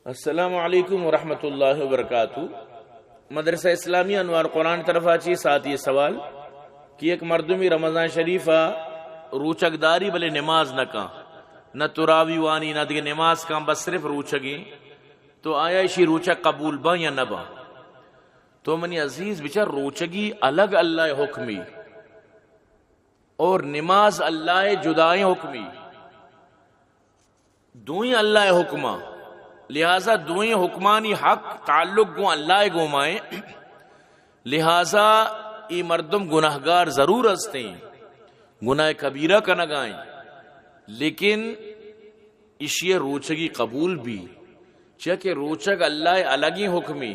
السلام علیکم ورحمۃ اللہ وبرکاتہ۔ مدرسہ اسلامی انوار قرآن طرفا چی ساتھی سوال کہ یک مردمی رمضان شریف ءَ روچگ داری بلے نماز نہ کن، نہ تراوی وانی، نہ دگہ نماز کن، بس صرف روچگیں، تو آیا اشی روچگ قبول باں یا نہ باں؟ تو منی عزیز، بچار، روچگی الگ اللہ حکمی اور نماز اللہ جدائیں حکمی، دوئیں اللہ حکماں، لہذا دوئیں حکمانی حق تعلق گوں اللہ گومائیں، لہذا ای مردم گناہگار ضرور ہستیں، گناہ کبیرہ کنگائیں، لیکن اشی روچگی قبول بی، چیا کہ روچگ اللہ الگیں حکمی،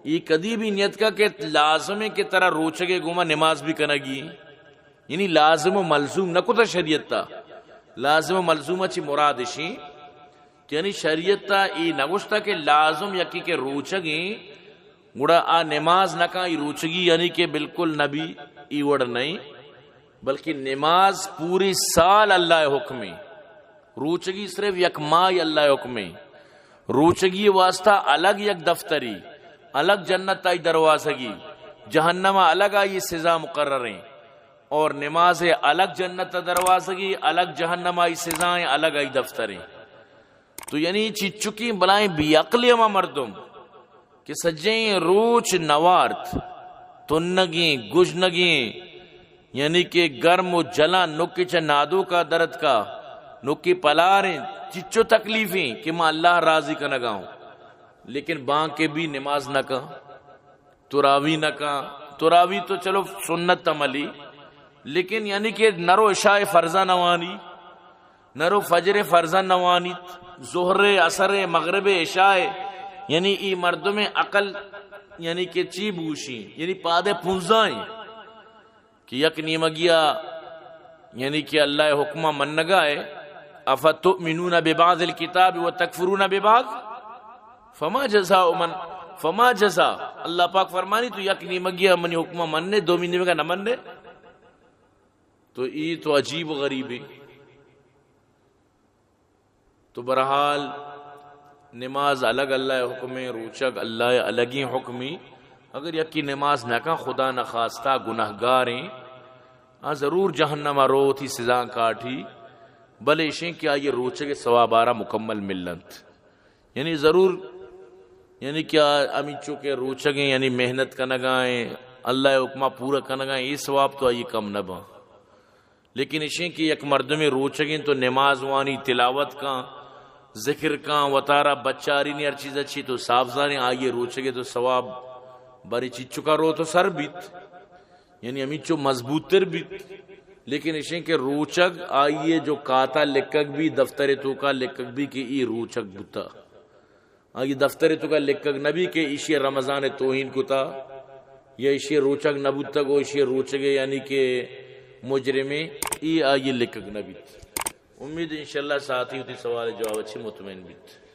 ای کدی بھی نیت کا کہ لازم ہے کہ ترا روچگے گوما نماز بھی کنگی، یعنی لازم و ملزوم نہ کتا شریعت تا۔ لازم و ملزوم چی مراد اشی کہ یعنی شریعت تا ای نگوشتا کہ لازم یکی کہ روچگیں گڑا آ نماز نہ کن، ای روچگی یعنی کہ بالکل نبی، ای وڑ نہیں، بلکہ نماز پوری سال اللہ حکمیں، روچگی صرف یک ماہ اللہ حکمیں۔ روچگی واسطہ الگ یک دفتری، الگ جنت آئی دروازگی، جہنم الگ آئی سزا مقرریں، اور نماز الگ جنت دروازگی، الگ جہنم آئی سزائیں، الگ آئی دفتریں۔ تو یعنی چچکیں بلائیں بے عقلیں ہما مردم کہ سجیں روچ نوارت، تنگیں، گژنگیں، یعنی کہ گرم و جلاں، نوکی چہ نادوکا درتکا، نوکی پلاریں، چچو تکلیفیں کہ ما اللہ راضی کنگا ہوں، لیکن بانکے بھی نماز نہ کن۔ تراوی نہ کن۔ تراوی تو چلو سنت عملی، لیکن یعنی کہ نرو عشاء فرضا نہ وانی، نرو فجر فرضا نہ وانیت، ظہر، عصر، مغرب، عشاء، یعنی ای مردم عقل یعنی کہ چی بوشی، یعنی پادے پونزائیں کہ یک نیمگیا یعنی کہ اللہ حکمہ منگا ہے، افتؤمنون ببعض الکتاب وتکفرون ببعض فما جزاء من، فما جزاء، اللہ پاک فرمانی تو یک نیمگیا منی حکمہ مننے، دومی نیمگا نہ مننے، تو ای تو عجیب و غریبی۔ تو بہرحال نماز الگ اللہ حکمیں، روچگ اللہ الگیں حکمی۔ اگر یکی نماز نہ کن، خدا نخواستہ گناہگاریں، آ ضرور جہنم ء رو، وتی سزاں کاٹی، بلے اشیں کہ آئی روچگ ء ثواب آرا مکمل ملنت۔ یعنی ضرور، یعنی کہ آ ہمینچو کہ روچگیں، یعنی محنت کنگائیں، اللہ ء حکمہ پورا کنگائیں، اے ثواب تو آئی کم نہ باں۔ لیکن اشیں کہ یک مردمے روچگیں تو نماز وانی، تلاوت کاں، ذکر کاں، وتارا بچارینی ہر چیز اچھی تو صاف زانیں، آئی روچگے تو ثواب بری چچکا رو تو سر بیت، یعنی ہمینچو مضبوط تر بیت۔ لیکن اشیں کہ روچگ آئی جو کاتا لکگ بی، دفتر توکا لکگ بی کہ ای روچگ بوتا۔ آئی دفتر توکا لکگ نبی کہ ایشی رمضان توہین کتا یا ایشی روچگ نبوتگ و ایشی روچگے یعنی کہ مجرمیں، ای آئی لکگ نبیت۔ امید انشاءاللہ ساتھی وتی سوال جواب اچھی مطمئن بیت۔